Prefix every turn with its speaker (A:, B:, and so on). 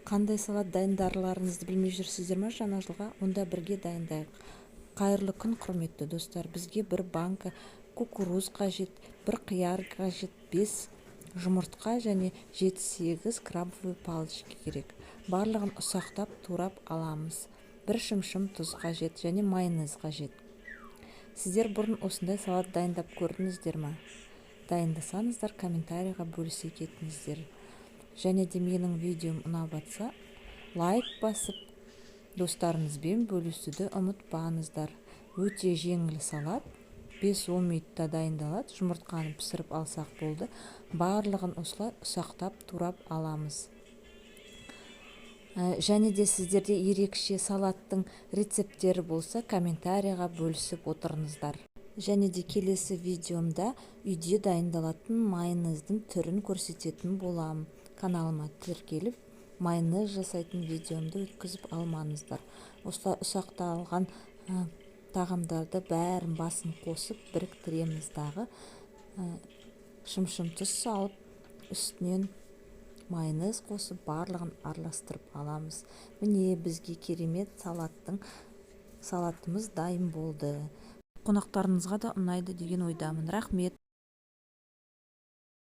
A: Қандай салат дайындарларыңызды білмей жүрсіздер ма жаңа жылға? Онда бірге дайындайық. Қайырлы күн, құрметті достар! Бізге бір банка кукуруз қажет, бір қияр қажет, бес жұмыртқа және жеті-сегіз крабовый палочки керек. Барлығын ұсақтап турап аламыз. Бір шымшым тұз қажет және майонез қажет. Сіздер бұрын осындай салат дайындап көрдіңіздер ма? Дайындасаңыздар, комментарийға бөлісе кетіңіздер. Және де менің видеом ұнап жатса, лайк басып, достарыңызбен бөлісуді ұмытпаңыздар. Өте жеңіл салат, 5-10 минутта дайындалады. Жұмыртқаны пісіріп алсақ болды. Барлығын осылай ұсақтап турап аламыз. Және де сіздерде ерекше салаттың рецепттері болса, комментарийға бөлісіп отырыңыздар. Және де келесі видеомда үйде дайындалатын майонездің түрін көрсететін боламын. Каналыма тіркеліп, майонез жасайтын видеомды өткізіп алмаңыздар. Осылай ұсақталған тағамдарды бәрін басын қосып біріктіреміз дағы, шымшым тұз салып, үстінен майонез қосып, барлығын араластырып аламыз. Міне, бізге керемет салатымыз дайын болды. Қонақтарыңызға да ұнайды деген ойдамын. Рахмет!